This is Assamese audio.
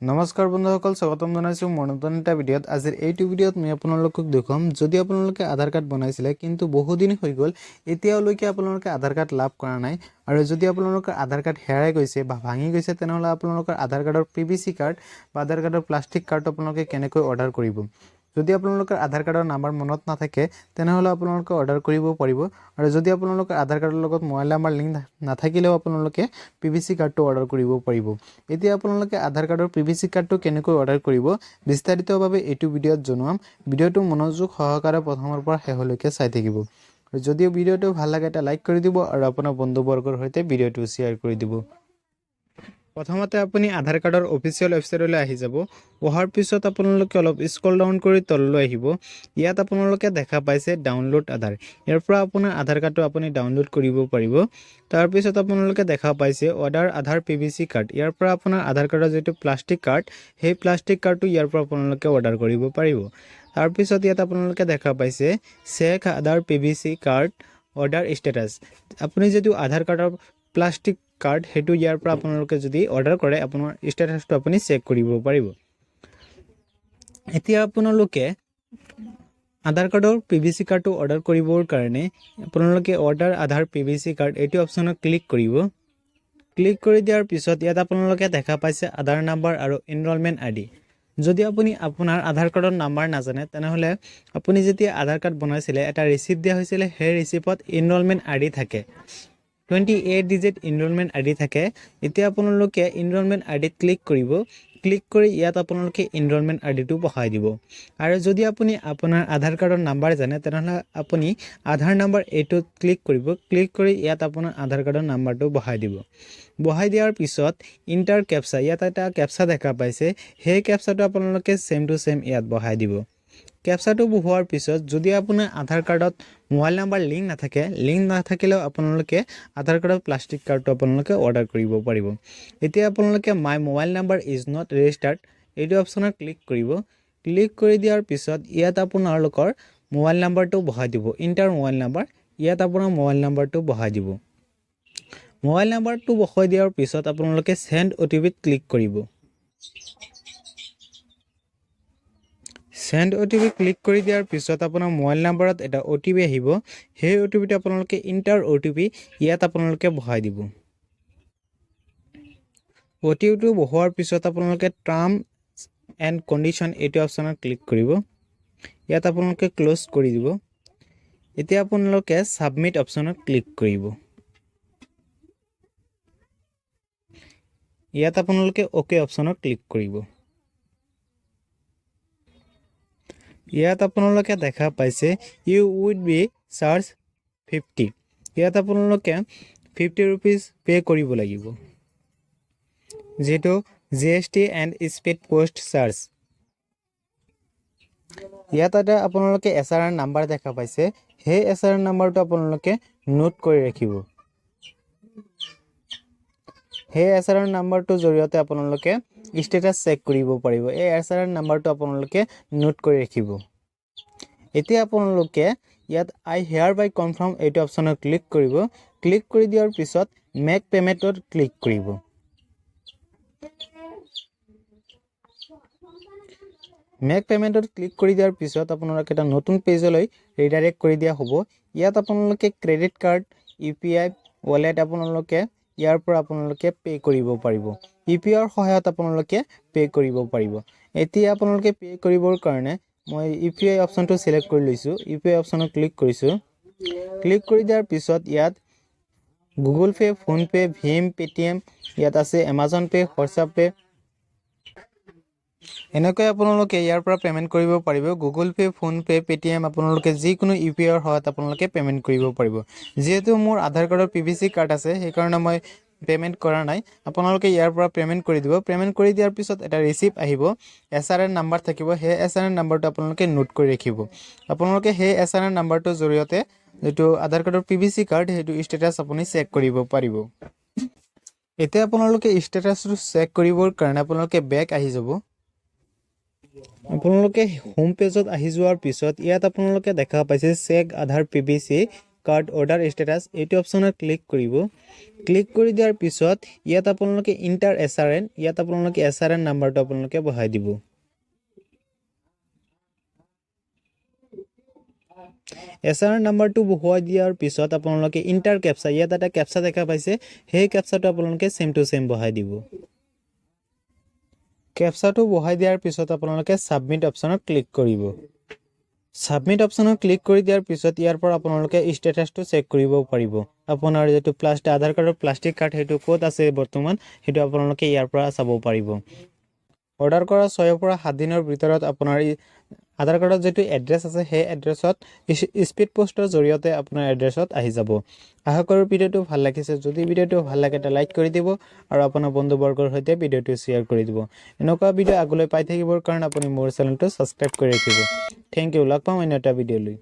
নমস্কাৰ বন্ধুসকল, স্বাগতম জনাইছোঁ মোৰ নতুন এটা ভিডিঅ'ত। আজিৰ এইটো ভিডিঅ'ত মই আপোনালোকক দেখুৱাম, যদি আপোনালোকে আধাৰ কাৰ্ড বনাইছিলে কিন্তু বহুদিন হৈ গ'ল, এতিয়ালৈকে আপোনালোকে আধাৰ কাৰ্ড লাভ কৰা নাই আৰু যদি আপোনালোকৰ আধাৰ কাৰ্ড হেৰাই গৈছে বা ভাঙি গৈছে, তেনেহ'লে আপোনালোকৰ আধাৰ কাৰ্ডৰ পিভিচি কাৰ্ড বা আধাৰ কাৰ্ডৰ প্লাষ্টিক কাৰ্ডটো আপোনালোকে কেনেকৈ অৰ্ডাৰ কৰিব। যদি আপোনালোকৰ আধাৰ কাৰ্ডৰ নাম্বাৰ মনত নাথাকে, তেনেহ'লে আপোনালোকে অৰ্ডাৰ কৰিব পাৰিব আৰু যদি আপোনালোকৰ আধাৰ কাৰ্ডৰ লগত মোবাইল নাম্বাৰ লিংক নাথাকিলেও আপোনালোকে পিভিচি কাৰ্ডটো অৰ্ডাৰ কৰিব পাৰিব। এতিয়া আপোনালোকে আধাৰ কাৰ্ডৰ পিভিচি কাৰ্ডটো কেনেকৈ অৰ্ডাৰ কৰিব, বিস্তাৰিতভাৱে এইটো ভিডিঅ'ত জনোৱাম। ভিডিঅ'টো মনোযোগ সহকাৰে প্ৰথমৰ পৰা শেষলৈকে চাই থাকিব আৰু যদিও ভিডিঅ'টো ভাল লাগে, এটা লাইক কৰি দিব আৰু আপোনাৰ বন্ধুবৰ্গৰ সৈতে ভিডিঅ'টো শ্বেয়াৰ কৰি দিব। প্ৰথমতে আপুনি আধাৰ কাৰ্ডৰ অফিচিয়েল ৱেবছাইটলৈ আহি যাব। অহাৰ পিছত আপোনালোকে অলপ স্ক্ৰল ডাউন কৰি তললৈ আহিব। ইয়াত আপোনালোকে দেখা পাইছে ডাউনলোড আধাৰ। ইয়াৰ পৰা আপোনাৰ আধাৰ কাৰ্ডটো আপুনি ডাউনলোড কৰিব পাৰিব। তাৰপিছত আপোনালোকে দেখা পাইছে অৰ্ডাৰ আধাৰ পিভিচি কাৰ্ড। ইয়াৰ পৰা আপোনাৰ আধাৰ কাৰ্ডৰ যিটো প্লাষ্টিক কাৰ্ড, সেই প্লাষ্টিক কাৰ্ডটো ইয়াৰ পৰা আপোনালোকে অৰ্ডাৰ কৰিব পাৰিব। তাৰপিছত ইয়াত আপোনালোকে দেখা পাইছে check Aadhaar PVC card order status। আপুনি যিটো আধাৰ কাৰ্ডৰ প্লাষ্টিক কাৰ্ড, সেইটো ইয়াৰ পৰা আপোনালোকে যদি অৰ্ডাৰ কৰে, আপোনাৰ ষ্টেটাছটো আপুনি চেক কৰিব পাৰিব। এতিয়া আপোনালোকে আধাৰ কাৰ্ডৰ পিভিচি কাৰ্ডটো অৰ্ডাৰ কৰিবৰ কাৰণে আপোনালোকে অৰ্ডাৰ আধাৰ পিভিচি কাৰ্ড এইটো অপশ্যনত ক্লিক কৰিব। ক্লিক কৰি দিয়াৰ পিছত ইয়াত আপোনালোকে দেখা পাইছে আধাৰ নাম্বাৰ আৰু এনৰলমেণ্ট আইডি। যদি আপুনি আপোনাৰ আধাৰ কাৰ্ডৰ নাম্বাৰ নাজানে, তেনেহ'লে আপুনি যেতিয়া আধাৰ কাৰ্ড বনাইছিলে, এটা ৰিচিপ্ট দিয়া হৈছিলে। সেই ৰিচিপ্টত এনৰলমেণ্ট আইডি থাকে, 28 digit enrolment ID থাকে। এতিয়া আপোনালোকে এনৰলমেণ্ট আইডিত ক্লিক কৰিব। ক্লিক কৰি ইয়াত আপোনালোকে এনৰলমেণ্ট আইডিটো বহাই দিব আৰু যদি আপুনি আপোনাৰ আধাৰ কাৰ্ডৰ নাম্বাৰ জানে, তেনেহ'লে আপুনি আধাৰ নাম্বাৰ এইটোত ক্লিক কৰিব। ক্লিক কৰি ইয়াত আপোনাৰ আধাৰ কাৰ্ডৰ নাম্বাৰটো বহাই দিব। বহাই দিয়াৰ পিছত ইণ্টাৰ কেপচা, ইয়াত এটা কেপচা দেখা পাইছে, সেই কেপচাটো আপোনালোকে ছেম টু ছেম ইয়াত বহাই দিব। কেপচাটো বহোৱাৰ পিছত যদি আপোনাৰ আধাৰ কাৰ্ডত মোবাইল নাম্বাৰ লিংক নাথাকে, লিংক নাথাকিলেও আপোনালোকে আধাৰ কাৰ্ডৰ প্লাষ্টিক কাৰ্ডটো আপোনালোকে অৰ্ডাৰ কৰিব পাৰিব। এতিয়া আপোনালোকে "My mobile number is not registered" এইটো অপশ্যনত ক্লিক কৰিব। ক্লিক কৰি দিয়াৰ পিছত ইয়াত আপোনালোকৰ মোবাইল নাম্বাৰটো বহাই দিব। ইণ্টাৰ মোবাইল নাম্বাৰ, ইয়াত আপোনাৰ মোবাইল নাম্বাৰটো বহাই দিব। মোবাইল নাম্বাৰটো বহাই দিয়াৰ পিছত আপোনালোকে চেণ্ড অ'টিপিত ক্লিক কৰিব। চেণ্ড অ'টিপি ক্লিক কৰি দিয়াৰ পিছত আপোনাৰ মোবাইল নাম্বাৰত এটা অ'টিপি আহিব। সেই অ'টিপিটো আপোনালোকে ইণ্টাৰ অ'টিপি ইয়াত আপোনালোকে বহাই দিব। অ'টিপিটো বহোৱাৰ পিছত আপোনালোকে টাৰ্ম এণ্ড কণ্ডিশ্যন এইটো অপশ্যনত ক্লিক কৰিব। ইয়াত আপোনালোকে ক্ল'জ কৰি দিব। এতিয়া আপোনালোকে ছাবমিট অপশ্যনত ক্লিক কৰিব। ইয়াত আপোনালোকে অ'কে অপশ্যনত ক্লিক কৰিব। ইয়াত আপোনালোকে দেখা পাইছে "You would be charge 50"। ইয়াত আপোনালোকে ₹50 পে' কৰিব লাগিব, যিটো GST and speed post charge। ইয়াত এটা আপোনালোকে এছআৰএন নাম্বাৰ দেখা পাইছে। সেই এছআৰএন নাম্বাৰটো আপোনালোকে নোট কৰি ৰাখিব। সেই এছআৰএন নাম্বাৰটোৰ জৰিয়তে আপোনালোকে ষ্টেটাছ চেক কৰিব পাৰিব। এই এছআৰএন নাম্বাৰটো আপোনালোকে নোট কৰি ৰাখিব। এতিয়া আপোনালোকে ইয়াত "আই হেয়াৰবাই কনফাৰ্ম" এইটো অপশ্যনত ক্লিক কৰিব। ক্লিক কৰি দিয়াৰ পিছত মেক পে'মেণ্টত ক্লিক কৰিব। মেক পে'মেণ্টত ক্লিক কৰি দিয়াৰ পিছত আপোনালোকে এটা নতুন পেজলৈ ৰিডাইৰেক্ট কৰি দিয়া হ'ব। ইয়াত আপোনালোকে ক্ৰেডিট কাৰ্ড, ইউপিআই ৱালেট, আপোনালোকে ইয়াৰ পৰা আপোনালোকে পে' কৰিব পাৰিব। ইউপিআইৰ সহায়ত আপোনালোকে পে' কৰিব পাৰিব। এতিয়া আপোনালোকে পে' কৰিবৰ কাৰণে মই ইউপিআই অপশ্যনটো চিলেক্ট কৰি লৈছোঁ। ইউপিআই অপশ্যনত ক্লিক কৰিছোঁ। ক্লিক কৰি দিয়াৰ পিছত ইয়াত গুগল পে', ফোনপে', ভীম, পে'টিএম ইয়াত আছে, এমাজন পে', হোৱাটছআপ পে', এনেকৈ আপোনালোকে ইয়াৰ পৰা পে'মেণ্ট কৰিব পাৰিব। গুগল পে', ফোনপে', পে'টিএম, আপোনালোকে যিকোনো ইউপিআইৰ সহায়ত আপোনালোকে পে'মেণ্ট কৰিব পাৰিব। যিহেতু মোৰ আধাৰ কাৰ্ডৰ পিভিচি কাৰ্ড আছে, সেইকাৰণে মই পে'মেণ্ট কৰা নাই। আপোনালোকে ইয়াৰ পৰা পে'মেণ্ট কৰি দিব। পে'মেণ্ট কৰি দিয়াৰ পিছত এটা ৰিচিপ্ট আহিব, এছআৰএন নাম্বাৰ থাকিব। সেই এছআৰএন নাম্বাৰটো আপোনালোকে নোট কৰি ৰাখিব। আপোনালোকে সেই এছআৰএন নাম্বাৰটোৰ জৰিয়তে যিটো আধাৰ কাৰ্ডৰ পিভিচি কাৰ্ড, সেইটো ষ্টেটাছ আপুনি চেক কৰিব পাৰিব। এতিয়া আপোনালোকে ষ্টেটাছটো চেক কৰিবৰ কাৰণে আপোনালোকে বেক আহি যাব। আপোনালোকে হোম পেজত আহি যোৱাৰ পিছত ইয়াত আপোনালোকে দেখা পাইছে চেক আধাৰ পিভিচি। Card order status এইটো অপশ্যনত ক্লিক কৰিব। ক্লিক কৰি দিয়াৰ পিছত ইয়াত আপোনালোকে ইণ্টাৰ এছআৰএন, ইয়াত আপোনালোকে এছআৰএন নাম্বাৰটো আপোনালোকে বহাই দিব। এছআৰএন নাম্বাৰটো বহুৱাই দিয়াৰ পিছত আপোনালোকে ইণ্টাৰ কেপচা, ইয়াত এটা কেপচা দেখা পাইছে, সেই কেপচাটো আপোনালোকে ছেম টু ছেম বহাই দিব। কেপচাটো বহাই দিয়াৰ পিছত আপোনালোকে ছাবমিট অপশ্যনত ক্লিক কৰিব। ছাবমিট অপশ্যনত ক্লিক কৰি দিয়াৰ পিছত ইয়াৰ পৰা আপোনালোকে ষ্টেটাছটো চেক কৰিব পাৰিব। আপোনাৰ যিটো আধাৰ কাৰ্ডৰ প্লাষ্টিক কাৰ্ড, সেইটো ক'ত আছে বৰ্তমান, সেইটো আপোনালোকে ইয়াৰ পৰা চাব পাৰিব। অৰ্ডাৰ কৰা 6ৰ পৰা 7 দিনৰ ভিতৰত আপোনাৰ আধাৰ কাৰ্ডত যিটো এড্ৰেছ আছে, সেই এড্ৰেছত স্পীড পষ্টৰ জৰিয়তে আপোনাৰ এড্ৰেছত আহি যাব। আশা কৰোঁ ভিডিঅ'টো ভাল লাগিছে। যদি ভিডিঅ'টো ভাল লাগে, এটা লাইক কৰি দিব আৰু আপোনাৰ বন্ধুবৰ্গৰ সৈতে ভিডিঅ'টো শ্বেয়াৰ কৰি দিব। এনেকুৱা ভিডিঅ' আগলৈ পাই থাকিবৰ কাৰণে আপুনি মোৰ চেনেলটো ছাবস্ক্ৰাইব কৰি ৰাখিব। Thank U. লগ পাম অন্য এটা ভিডিঅ' লৈ।